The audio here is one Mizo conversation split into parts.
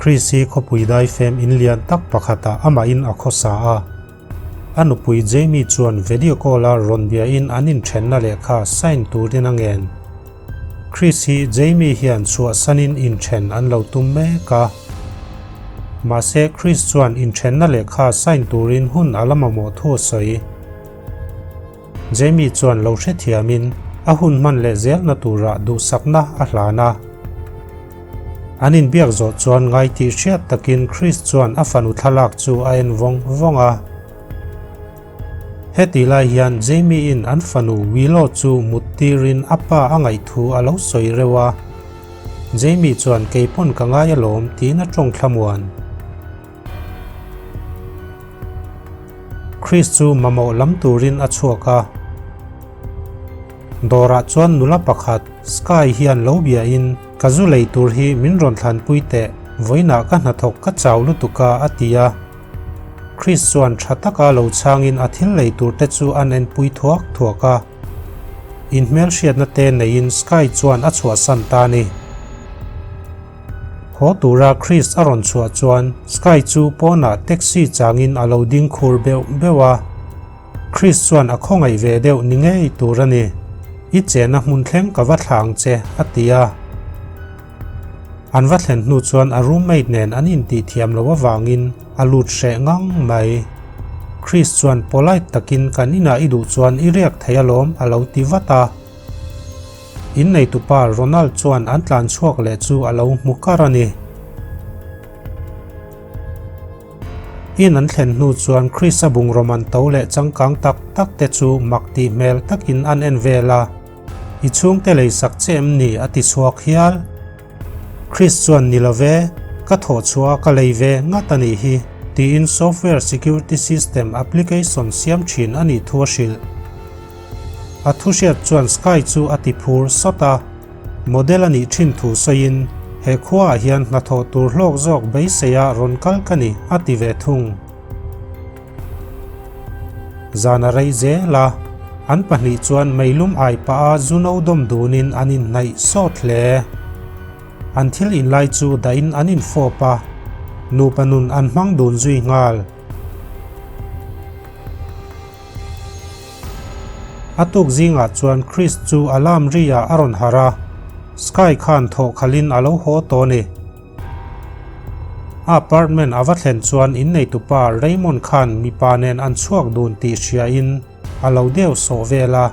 Chris hi khawpui daifem in lian tak pakhatah amahin a khawsa a. A nupui Jamie chuan video call-a rawn biain an inthenna lehkha sign turin a ngen. Chris hi Jamie hian chhuahsanin inthen an lo tum mek a. Mahse Chris chuan inthenna lehkha sign turin hun a la mamawh thu a sawi. Jamie chuan lo hrethiamin a hun hman leh zelna turah duhsakna a hlan a. An inbiak zawh chuan ngai tih hriat takin Chris chuan a fanu thlalak chu a en vawng vawng a. Heti lai hian Jamie-in an fanu Willow chu mut tirin a pa a ngaih thu a lo sawi reuh a. Jamie chuan kei pawn ka ngai alawm tiin a tawng thlamuan. Chris chu mamawh lam turin a chhuak a. Dawrah chuan nula pakhat, Sky hian lo biain, Ka zu lei tur hi min rawn thlanpui teh, vawiinah ka hnathawk ka chau lutuk a, a ti a. Chris chuan tha taka lo chhangin a thil lei tur te chu an enpui thuak thuak a. Inhmelhriatna te neiin Sky chuan a chhuahsan ta a ni. Haw tura Chris a rawn chhuah chuan Sky chu pawnah taxi changin a lo ding khur beuh beuh a. Chris chuan a khawngaih ve deuh ni ngei tur a ni. I chena hmun thleng ka va thla ang che, a ti a. An va thlen hnu chuan a roommate nen an intih thiam loh avangin a lut hreh ngang mai. Chris chuan polite takin kan inah i duh chuan i riak thei alawm a lo ti vat a. Inneitupa Ronald chuan an tlan chhuak leh chu a lo hmu kar a ni. In an thlen hnu chuan Chris-a bungraw man to leh changkang tak tak te chu mak tih hmel takin an en vel a, I chhungte leisak che em ni? a ti chhuak hial. Chris chuan ni lo ve, ka thawh chhuah a ka lei ve ngat a nih hi, tiin software security system application siam thin a nih thu a hrilh. A thuhriat chuan Sky chu a ti phur sawt a. Model a nih thin thu sawiin, He khuaah hian hnathawh tur hlawk zawk beiseia rawn kal ka ni, a ti ve thung. Zan a rei zel a, an pahnih chuan meilum ai pah a zu no dawm dunin an inhnaih sawt hle. An thil inlai chu dahin an infawp a, nupa nun an hmang dun zui nghal. A tuk zingah chuan Chris chu alarm ri ah a rawn harh a, Sky khan thawh khalhin a lo haw tawh a ni. A apartment a va thlen chuan inneitupa Raymond khan mipa nen an chhuak dun tih hriain a lo deuh sawh vel a.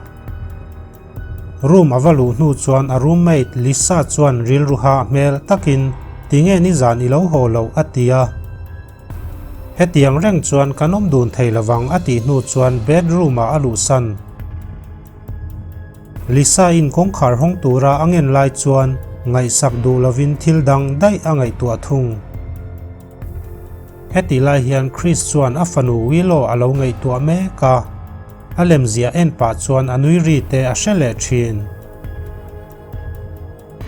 Room a va luh hnu chuan a roommate Lisa chuan rilru hah hmel takin Tinge nizan i lo haw loh a ti a. Hetiang reng chuan kan awm dun thei lovang a tih hnu chuan bedroom ah a luhsan. Lisa in kawngkhar hawng tura a ngen lai chuan ngaihsak duh lovin thil dang daih a ngaihtuah thung. Hetih lai hian Chris chuan a fanu Willow a lo ngaihtuah mek a, a lemziah en pah chuan a nui ri te a hre leh thin.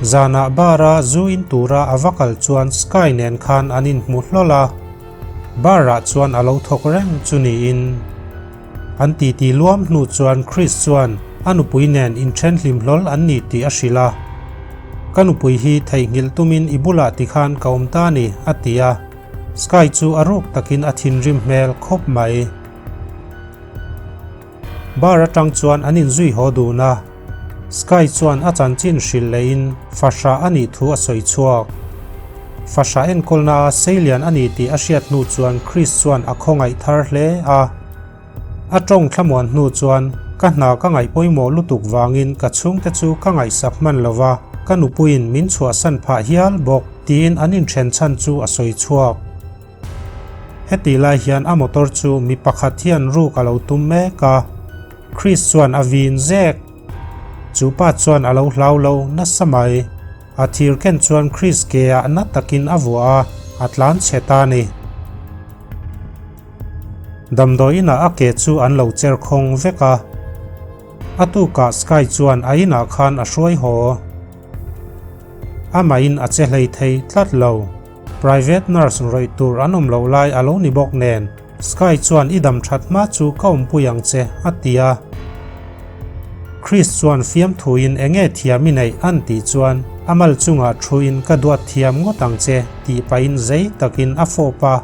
Zanah bar-a zu in tura a va kal chuan Sky nen khan an inhmu hlawl a, bar-ah chuan a lo thawk reng chu niin. An titi luam hnu chuan Chris chuan a nupui nen inthen hlim hlawl an ni tih a hrilh a. Ka nupui hi theihnghilh tumin i bulah tikhan ka awm ta ni, a ti a. Sky chu a ruk takin a thinrim hmel khawp mai. Bar atang chuan an inzui haw dun a, Sky chuan a chanchin hrilh lehin fahrah a nih thu a sawi chhuak. Fahrah enkawlna a seilian a ni tih a hriat hnu chuan Chris chuan a khawngaih thar hle a. A tawng thlamuan hnu chuan ka hna ka ngaih pawimawh lutuk vangin ka chhungte chu ka ngaihsak hman lo va, ka nupuiin min chhuahsan phah hial bawk tiin an inthen chhan chu a sawi chhuak. Heti lai hian a motor chu mi pakhat hian ruk a lo tum mek a, Chris chuan a vin zek. Chu pa chuan a lo hlau lo nasa mai. A thir ken chuan Chris ke ah na takin a vuah a, a tlan chhe ta a ni. Damdawi inah a ke chu an lo cher khawng vek a. A tukah Sky chuan a inah khan a hruai haw. Amahin a che hlei thei tlat lo. Private nurse rawih tur an awm loh lai a lo ni bawk nen, Sky chuan i dam that hma chu ka awmpui ang che, a ti a. Chris chuan fiamthuin enge thiam i neih an tih chuan A mal chungah thuin ka duat thiam ngawt ang che tih pahin zei takin a fawp a.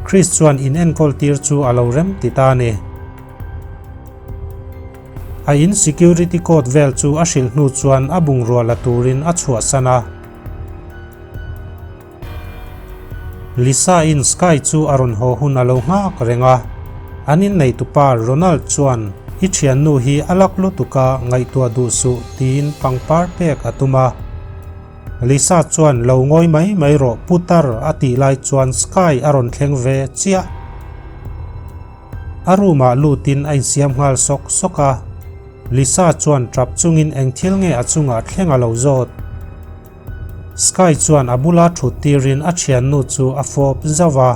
Chris chuan in enkawl tir chu a lo rem ti ta a ni. A in security code vel chu a hrilh hnu chuan a bungrua la turin a chhuahsan a. Lisa in Sky chu a rawn haw hun a lo nghak reng a, an inneitupa Ronald chuan i thiannu hi a lak lutuk a ngaihtuah duh suh tiin pangpar pek a tum a. Lisa chuan lo ngawi mai mai rawh putar a tih lai chuan Sky a rawn thleng ve chiah. A room ah lutin a insiam nghal sawk sawk a, Lisa chuan tap chungin eng thil nge a chungah thleng a lo zawt. Sky chuan a bula thut tirin a thiannu chu a fawp zauh a.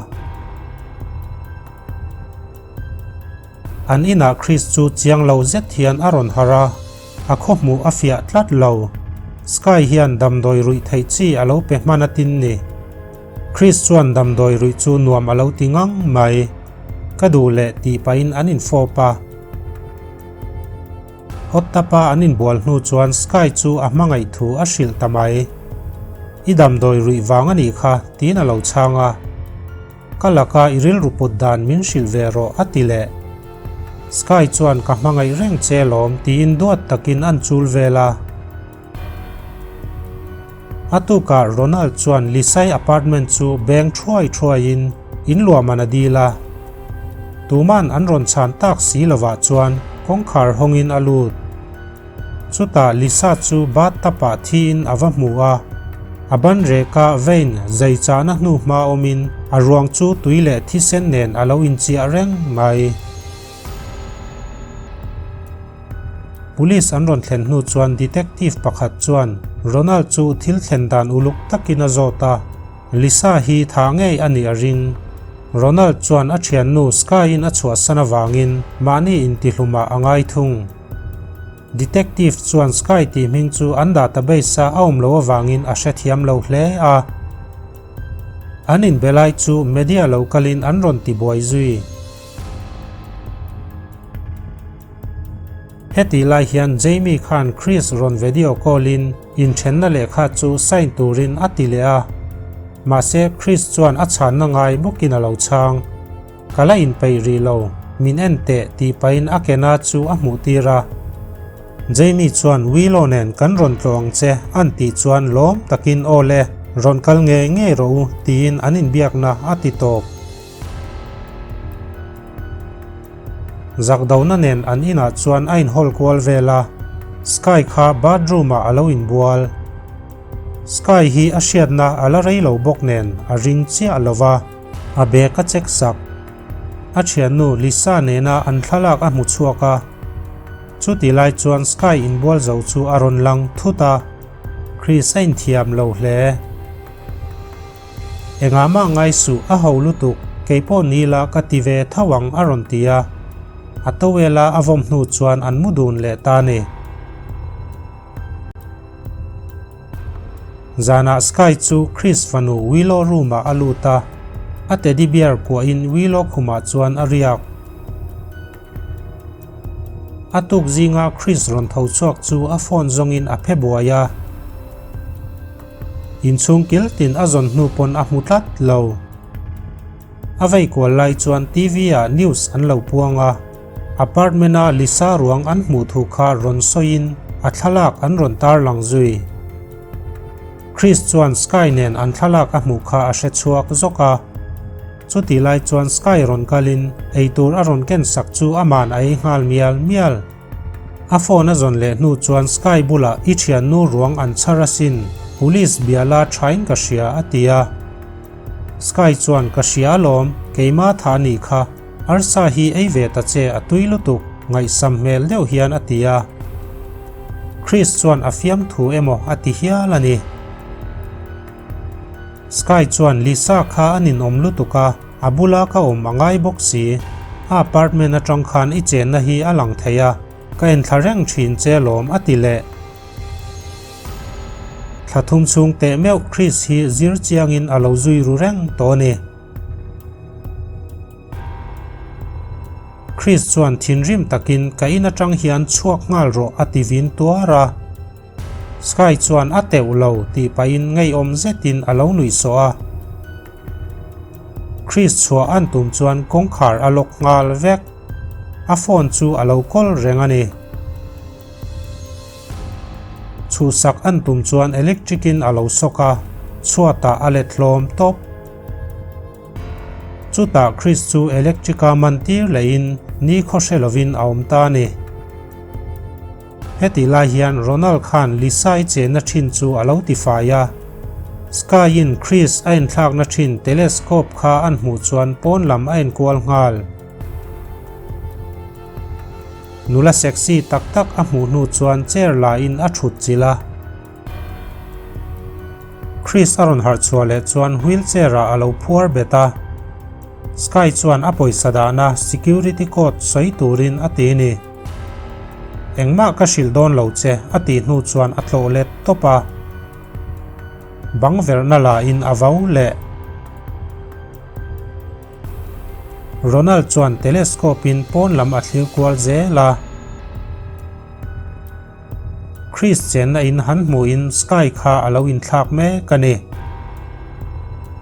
An inah Chris chu chiang lo zet hian a rawn harh a, a khawhmuh a fiah tlat lo. Sky hian damdawi ruih theih chi a lo pe hman a tin ni. Chris chuan damdawi ruih chu nuam a lo ti ngang mai. Ka duh leh tih pahin an infawp a. Hot tub-a an inbual hnu chuan Sky chu a hmangaih thu a hrilh ta mai. I damdawi ruih vang a nih kha, tiin a lo chhang a. Ka laka i rilru put dan min hrilh ve rawh, a ti leh. Sky chuan ka hmangaih reng che lawm, tiin duat takin an chul vel a. A tukah Ronald chuan Lisai apartment chu beng thuai thuaiin in luahman a dil a. Tuman an rawn chhan tak si lovah chuan kawngkhar hawngin a lut. Chutah Lisa chu bathtub-ah thiin a va hmu a, a ban reka vein zai chahna hnu hma awmin a ruang chu tui leh thisen nen a lo inchiah reng mai. Police an rawn thlen hnu chuan detective pakhat chuan Ronald chu thil thlen dan uluk takin a zawt a, Lisa hi tha ngei a nih a ring. Ronald chuan a thiannu Sky-in a chhuahsan avangin mahni intihlumah a ngai thung. Detective chuan Sky tih hming chu an database-a a awm loh avangin a hrethiam lo hle a. An inbe lai chu media lo kalin an rawn tibuai zui. Hetih lai hian Jamie khan Chris rawn video call in inthenna lehkha chu sign turin a ti leh a. Mahse Chris chuan a chhanna ngai bawkin a lo chhang. Ka la inpeih rih lo, min en teh tih pahin a kena chu a hmuh tir a. Jamie chuan Willow nen kan rawn tlawh ang che an tih chuan lawm takin aw le, rawn kal ngei ngei rawh u tiin an inbiakna a ti tawp. Zakdona nen an inah chuan a inhawl kual vel a, Sky kha bathroom ah a lo inbual. Sky hi a hriatna a la rei lo bawk nen a ring chiah lo va, a bag a check sak. A thiannu Lisa nena an thlalak a hmu chhuak a, chutih lai chuan Sky inbual zo chu a rawn lang thut a, Chris a inthiam lo hle. Engah mah ngai suh, a ho lutuk, keipawh ni la ka ti ve tho ang a rawn ti a. A towel a a vawm hnu chuan an mu dun leh ta ni. Zanah Sky chu Chris fanu Willow room ah a lut a, a teddy bear kuahin Willow khumah chuan a riak. A tuk zinga Chris rawn tho chhuak chu a phone zawngin a phe buai a. Inchhung kil tin a zawn hnu pawn a hmu tlat lo. A vei kual lai chuan TV ah news an lo puang a, apartment a Lisa ruang an hmuh thu kha rawn sawiin a thlalak an rawn tarlang zui. Chris chuan Sky nen an thlalak a hmuh kha a hre chhuak zawk a. Chutih lai chuan Sky rawn kalin eitur a rawn ken sak chu aman a ei nghal mial mial. A phone a zawn leh hnu chuan Sky bulah i thiannu ruang an chhar asin, police bia la thain ka hria a ti a. Sky chuan ka hria alawm, keima tha nih kha, arsa hi ei ve ta che a tui lutuk, ngaihsam hmel deuh hian a ti a. Chris chuan a fiamthu emaw a ti hial a ni. Sky chuan Lisa kha a ninawm lutuk a. A bula ka awm a ngai bawk si. A apartment atang khan i chenna hi a lang thei a, ka enthla reng thin che lawm a ti leh. Thla thum chhung teh meuh Chris hi zir chiangin a lo zui ru reng tawh a ni. Chris chuan thinrim takin ka in atang hian chhuak nghal rawh a ti vin tuar a. Sky chuan a teuh lo tih pahin ngeiawm zetin a lo nuih sawh a. Chris chhuah an tum chuan kawngkhar a lock nghal vek. A phone chu a lo kawl reng a ni. Chhuhsak an tum chuan electric in a lo sawk a, chhuatah a let hlawm tawp. Chutah Chris chu electric a man tir lehin ni khaw hre lovin a awm ta a ni. Hetih lai hian Ronald khan Lisa-i chenna thin chu a lo tifai a. Sky-in Chris a inthlakna thin telescope kha an hmuh chuan pawn lam a enkual nghal. Nula sexy tak tak a hmuh hnu chuan chair lain a thut chilh a. Chris a rawn harh chhuah leh chuan wheelchair ah a lo phuar bet a. Sky chuan a pawisa dahna security code sawi turin a ti ni. Engmah ka hrilh dawn lo che a tih hnu chuan a tlawh let tawp a. Bang verhna lain a vau leh. Ronald chuan telescope in pawn lam a thlir kual zel a. Chris chenna in han hmuhin Sky kha a lo inthlak mek a ni.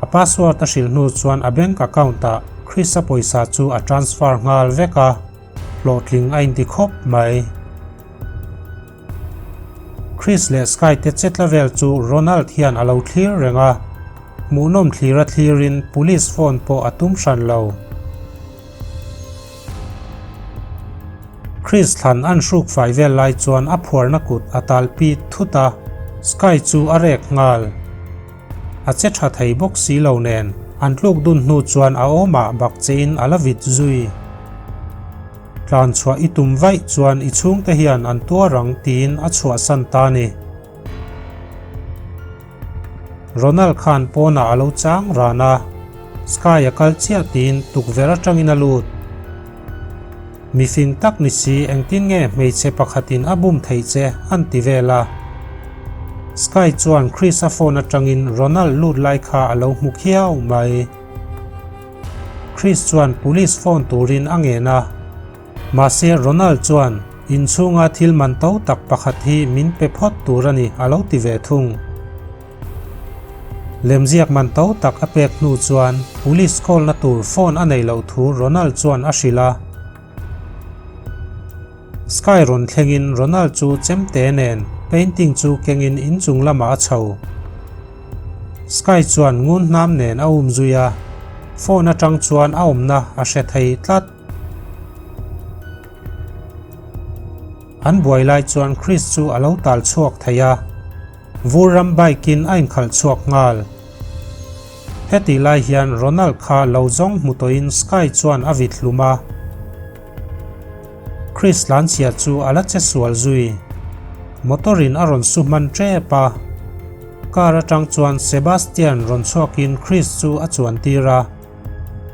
A password a hrilh hnu chuan a bank account ah Chris-a pawisa chu a transfer nghal vek a, hlawhtling a inti khawp mai. Chris leh Sky te chetla vel chu Ronald hian a lo thlir reng a, hmuhnawm thlira thlirin police phone pawh a tum hran lo. Chris thlan an hruk fai vel lai chuan a phuarna kut a tal pit thut a, Sky chu a rek nghal. A che tha thei bawk si lo nen an tluk dun hnu chuan a awmah bak chein a la vit zui. Tlan chhuah i tum vaih chuan i chhungte hian an tuar ang tiin a chhuahsan ta ni. Ronald khan pawnah a lo chang ran a, Sky a kal chiah tiin tukverh atangin a lut. Mifing tak ni si engtin nge hmeichhe pakhatin a bum theih che an ti vel a. Sky chuan Chris-a phone atangin Ronald lut lai kha a lo hmu khiau mai. Chris chuan police phone turin a ngen a. Mahse Ronald chuan inchhunga thil man to tak pakhat hi min pe phawt tur a ni a lo ti ve thung. Lemziak man to tak a pek hnu chuan police call na tur phone a nei loh thu Ronald chuan a hrilh a. Sky rawn thlengin Ronald chu chemte nen painting chu kengin inchung lamah a chho. Sky chuan ngun hnam nen a um zui a, phone atang chuan a awmna a hre thei tlat. An buai lai chuan Chris chu a lo tal chhuak thei a, vur ram bike in a inkhalh chhuak nghal. Hetih lai hian Ronald kha lo zawng hmu tawhin Sky chuan a vit hlum a. Chris tlanchhia chu a la che sual zui. Motor in a rawn su hman tep a. Car atang chuan Sebastian rawn chhuakin Chris chu a chuan tir a.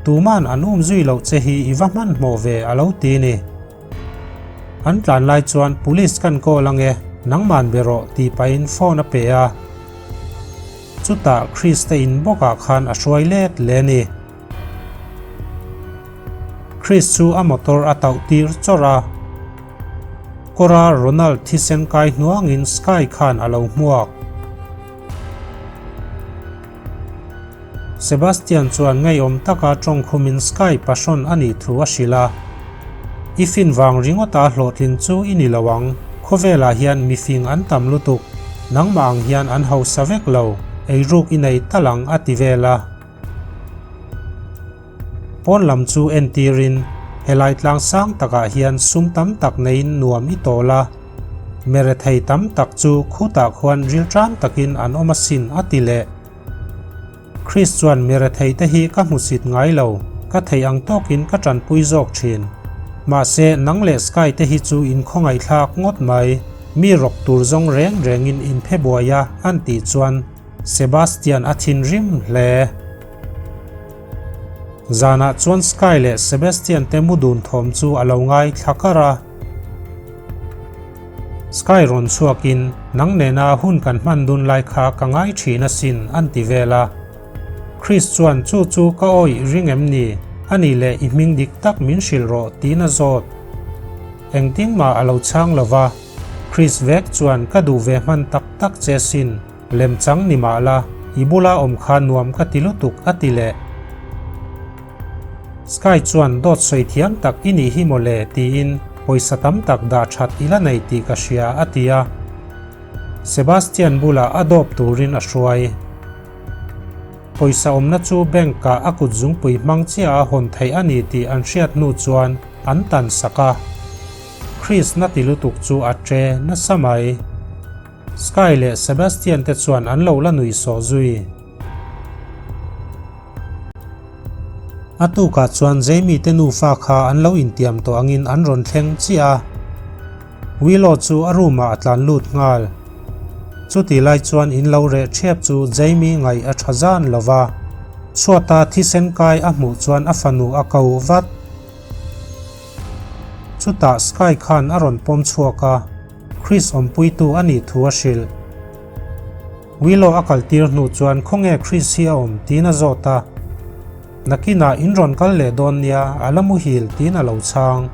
Tuman an um zui loh che hi i va hmanhmawh ve a lo ti ni. An tlan lai chuan police kan call ange, nangman be rawh tih pahin phone a pe a. Chutah Chris te in bawkah khan a hruai let le ni. Chris chu a motor a tauh tir chawrh a. Kawra Ronald thisen kai hnuangin Sky khan a lo hmuak. Sebastian chuan ngeiawm taka tawngkhumin Sky pahrawn a nih thu a hrilh a. I fin vang ringawta hlawhtlin chu i ni lo ang, khawvelah hian mifing an tam lutuk, nangmah ang hian an hausa vek lo, eiruk i nei tal ang a ti vel a. Pawn lam chu entirin, helai tlang sang takah hian sum tam tak neiin nuam i tawl a, merethei tam tak chu khutah khuan rilṭam takin an awm asin a ti leh. Chris chuan merethei te hi ka hmusit ngai lo, ka theih ang tawkin ka ṭanpui zawk ṭhin. Mahse, nang leh Sky te hi chu in khawngaihthlak ngawt mai, mi rawk tur zawng reng rengin in phe buai a an tih chuan Sebastian a thinrim hle. Zanah chuan Sky leh Sebastian te mu dun thawm chu a lo ngai thla kar a. Sky rawn chhuakin, Nang nena hun kan hman dun lai kha ka ngai thin asin an ti vel a. Chris chuan chu chu ka awih ring em ni? Ani leh i hming dik tak min hrilh rawh tiin a zawt. Engtin mah a lo chhang lo va. Chris vek chuan ka duh ve hman tak tak che sin, lemchang ni mah la, i bula awm kha nuam ka ti lutuk a ti leh. Sky chuan dawt sawi thiam tak i nih hi mawle tiin pawisa tam tak dah that i la nei tih ka hria a ti a. Sebastian bulah a dawp turin a hruai. Pawisa awmna chu bank ah a kut zungpui hmang chiah a hawn theih a ni tih an hriat hnu chuan an tan sak a. Chris na ti lutuk chu a tre nasa mai. Sky leh Sebastian te chuan an lo la nui sawh zui. A tukah chuan Jamie te nufa kha an lo intiam tawh angin an rawn thleng chiah a. Willow chu a room ah a tlan lut nghal. Chuti lai chuan in lo reh ṭhiap chu Jamie ngaih a ṭha zan lo va. Chhuata thisen kai a hmuh chuan a fanu a ko vat. Chutah Sky khan a rawn pawm chhuak a, Chris awmpuitu a nih thu a hrilh. Willow a kaltir hnu chuan khawnge Chris hi a awm tiin a zawt a. Nakinah in rawn kal leh dawn nia, a la muhil tiin a lo chhang.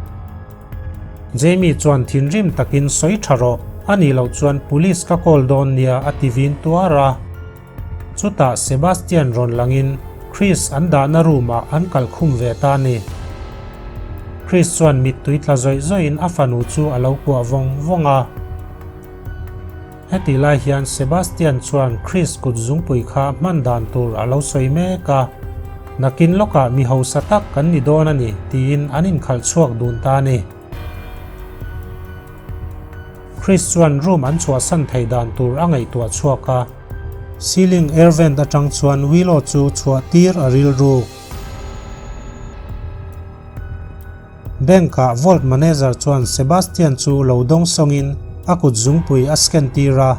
Jamie chuan thinrim takin sawi tha rawh, a nih loh chuan police ka call dawn nia a ti vin tuar a. Chutah Sebastian rawn langin Chris an dahna room ah an kal khum ve ta a ni. Chris chuan mittui tla zawih zawihin a fanu chu a lo kuah vawng vawng a. Hetih lai hian Sebastian chuan Chris kut zungpui kha hman dan tur a lo sawi mek a, Nakin lawkah mi hausa tak kan ni dawn a ni, tiin an inkhalh chhuak dun ta a ni. Chris chuan room an chhuahsan thei dan tur a ngaihtuah chhuak a. Ceiling air vent atang chuan Willow chu chhuah tir a rilruk. Bank-ah vault manager chuan Sebastian chu lo dawng sawngin a kut zungpui a scan tir a.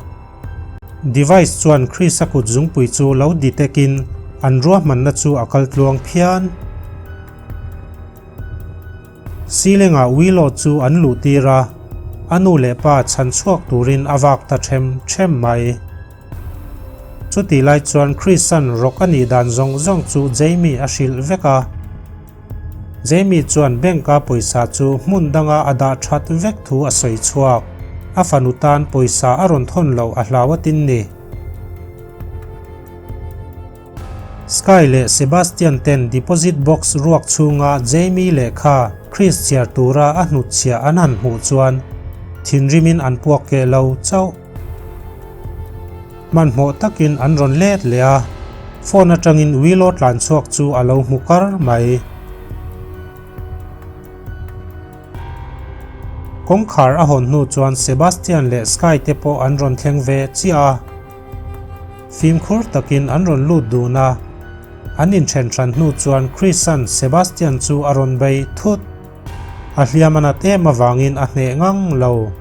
Device chuan Chris-a kut zungpui chu lo detect-in an ruahmanna chu a kal tluang phian. Ceiling-ah Willow chu an luh tir a, a nu leh pa chhan chhuak turin a vak ta ṭhem ṭhem mai. Chutih lai chuan Chris-a'n rawk a nih dan zawng zawng chu Jamie a hrilh vek a. Jamie chuan bank-a pawisa chu hmun danga a dah that vek thu a sawi chhuak. A fanu tan pawisa a rawn thawn loh a hlau atin ni. Sky leh Sebastian ten deposit box ruak chhunga Jamie lehkha Chris chhiar tura a hnutchhiah an han hmuh chuan thinrimin an puak keh lo chauh. Hmanhmawh takin an rawn let leh a, phone atangin Willow tlan chhuak chu a lo hmu kar mai. Kawngkhar a hawn hnu chuan Sebastian leh Sky te pawh an rawn thleng ve chiah a. Fimkhur takin an rawn lut dun a, an inthen hran hnu chuan Chris-a'n Sebastian chu a rawn bei thut. A hliam a nat em avangin a hneh ngang lo.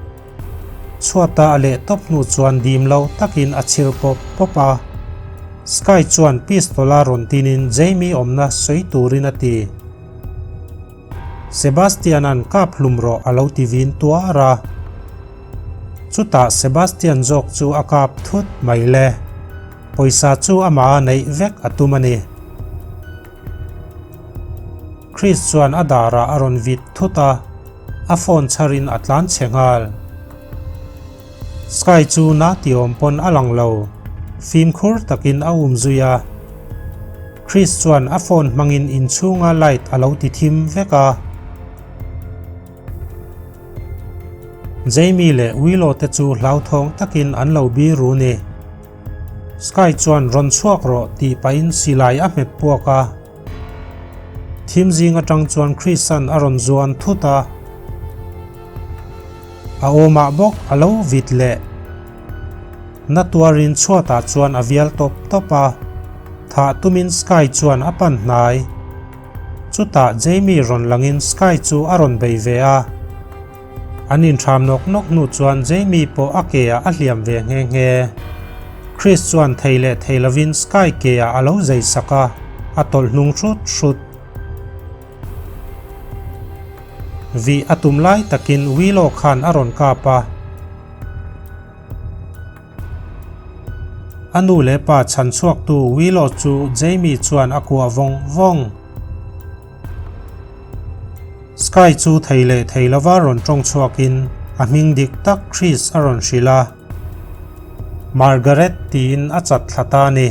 Chhuata a leh tawp hnu chuan dim lo takin a chhir pawp pawp a. Sky chuan pistol a rawn tinin Jamie awmna sawi turin a ti. Sebastian-a'n kap hlum rawh a lo ti vin tuar a. Chutah Sebastian zawk chu a kap thut mai le. Pawisa chu amah a neih vek a tum a ni. Chris chuan a darah a rawn vit thut a, a phone chharin a tlan chhe nghal. Sky chu na ti awm pawn a lang lo, fimkhur takin a um zui a. Chris chuan a phone hmangin inchhunga light a lo ti thim vek a. Jamie leh Willow te chu hlauthawng takin an lo bir ru ni. Sky chuan rawn chhuak rawh tih pahin silai a hmet puak a. Thim zing atang chuan Chris-a'n a rawn zuan thut a. A awmah bawk a lo vit leh. Na tuarin chhuatah chuan a vial tawp tawp a. Thah tumin Sky chuan a pan hnai. Chutah Jamie rawn langin Sky chu a rawn bei ve a. An inthram nawk nawk hnu chuan Jamie pawh a ke ah a hliam ve nghe nghe. Chris chuan thei leh thei lovin Sky ke ah a lo zei sak a, a tawlh hnung hrut hrut. Vih a tum lai takin Willow khan a rawn kap a. A nu leh pa chhan chhuaktu Willow chu Jamie chuan a kuah vawng vawng. Sky chu thei leh thei lova rawn tawng chhuakin A hming dik tak Chris a rawn hrilh a. Margaret tiin a chat thla ta a ni.